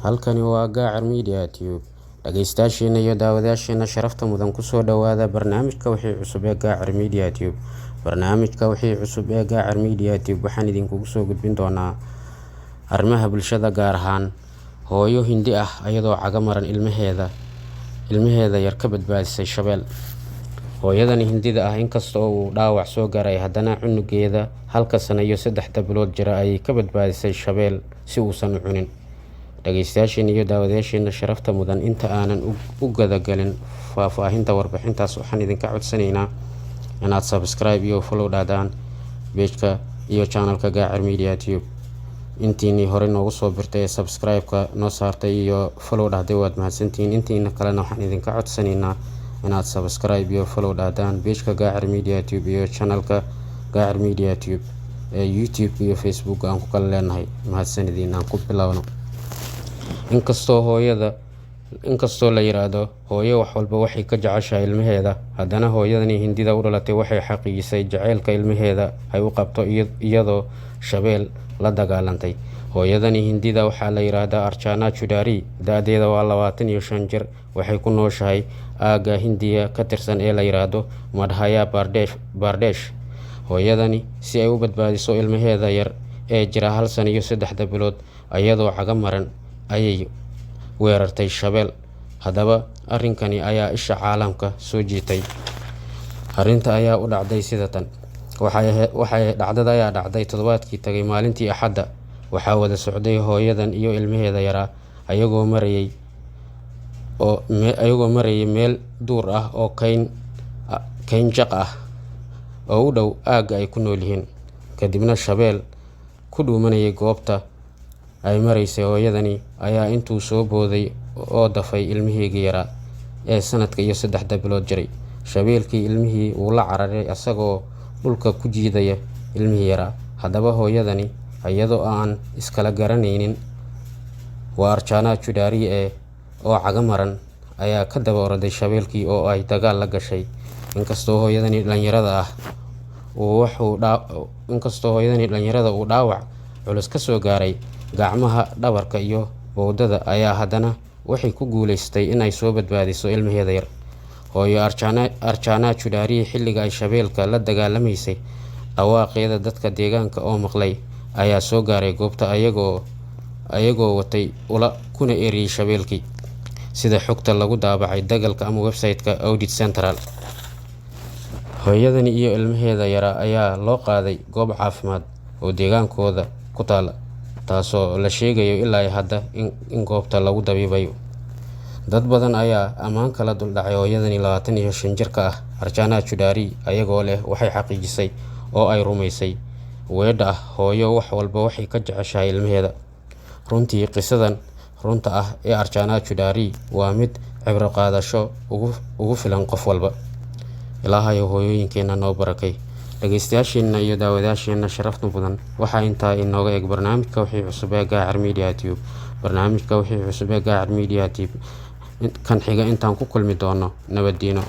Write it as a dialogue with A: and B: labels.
A: Halkani waa Gaacar Media Tube. Dhageystayaasheena iyo daawadayaasheena sharafta mudan, kusoo dhowaada barnaamijka Wixii Cusub ee Gaacar Media Tube. Barnaamijka Wixii Cusub ee Gaacar Media Tube waxaan idinkugu soo gudbin doonaa arrimaha bulshada, gaar ahaan hooyo Hindi ah ayadoo caga maran ilmaheeda yar ka badbaadisay shabeel. Hooyadani Hindida ah, inkasta oo uu dhaawac soo gaaray, haddana cunugeeda halka sano iyo 3 bilood jira ayay ka badbaadisay shabeel si uusan u cunin. Dhageystayaasheena iyo daawadayaasheena sharafta mudan, inta aanan u gudagalin faahfaahinta warbixintaas, waxaan idinka codsanaynaa inaad subscribe iyo follow dhahdaan page-ka iyo channelka Gaacar Media Tube. Intiinii hore noogu soo birtay ee subscribe-ka noo saartay iyo follow dhahday, waad mahadsantihiin. Intiina kalena waxaan idinka codsanaynaa inaad subscribe iyo follow dhahdaan page-ka Gaacar Media Tube iyo channelka Gaacar Media Tube ee YouTube iyo Facebook aan ku kala leenahay. Mahadsanidin. Aan ku bilowno. Inkastoo la yiraahdo hooyo wax walba waxay ka jeceshahay ilmaheeda, haddana hooyadani Hindida u dhalatay waxay xaqiijisay jaceylka ilmaheeda ay u qabto iyadoo shabeel la dagaalantay. Hooyadani Hindida waxaa la yiraahdaa Archana Chudhary. Da'deeda waa 25 jir. Waxay ku nooshahay aagga Hindiya ka tirsan ee la yiraahdo Madhya Pradesh. Hooyadani si ay u badbaadiso ilmaheeda yar ee jira 1 sano iyo 3 bilood, ayadoo caga maran ayay weerartay shabeel. Haddaba arrinkani ayaa isha caalamka soo jiitay. Arrinta ayaa u dhacday sida tan. Waxay dhacdada ayaa dhacday toddobaadkii tagay, maalintii Axadda. Waxaa wada socday hooyadan iyo ilmaheeda yaraa ayagoo marayay meel duur ah oo kayn jaq ah oo u dhow aagga ay ku nool yihiin. Kadibna shabeel ku dhuumanayay goobta ay maraysay hooyadani ayaa intuu soo booday oo dafay ilmihiigii yaraa ee sanadka iyo 3 bilood jiray. Shabeelkii ilmihii wuu la cararay asagoo dhulka ku jiidaya ilmihii yaraa. Haddaba hooyadani, iyadoo aan iskala garanaynin, waa Archana Chudhary ee oo caga maran, ayaa ka daba orday shabeelkii oo ay dagaal la gashay. Inkastoo hooyadani dhalinyarada uu dhaawac culus ka soo gaaray gacmaha, dhabarka iyo bowdada, ayaa haddana waxay ku guuleysatay inay soo badbaadiso ilmaheeda yar. Hooyo Archana Chudhary xilliga ay shabeelka la dagaalamaysay, dhawaaqeeda dadka deegaanka oo maqlay ayaa soo gaaray goobta ayagoo watay ula, kuna eriyay shabeelkii, sida xogta lagu daabacay dagalka ama website-ka Oddity Central. Hooyadani iyo ilmaheeda yaraa ayaa loo qaaday goob caafimaad oo deegaankooda ku taala, taasoo la sheegayo ilaa hadda in goobta lagu dabiibayo. Dad badan ayaa ammaan kala duldhacay hooyadani 25 jirka ah, Archana Chudhary, ayagoo leh waxay xaqiijisay oo ay rumaysay weedha ah hooyo wax walba waxay ka jeceshahay ilmaheeda. Runtii qisadan runta ah ee Archana Chudhary waa mid cibro qaadasho ugu filan qof walba. Ilaahayow, hooyooyinkeena noo barakay. Dhageystayaasheena iyo daawadayaasheena sharafta mudan, waxaa intaa inooga eg barnaamijka Wixii Cusub ee Gaacar Media Tube. Barnaamijka Wixii Cusub ee Gaacar Media Tube kan xiga intaan ku kulmi doono, nabaddiino.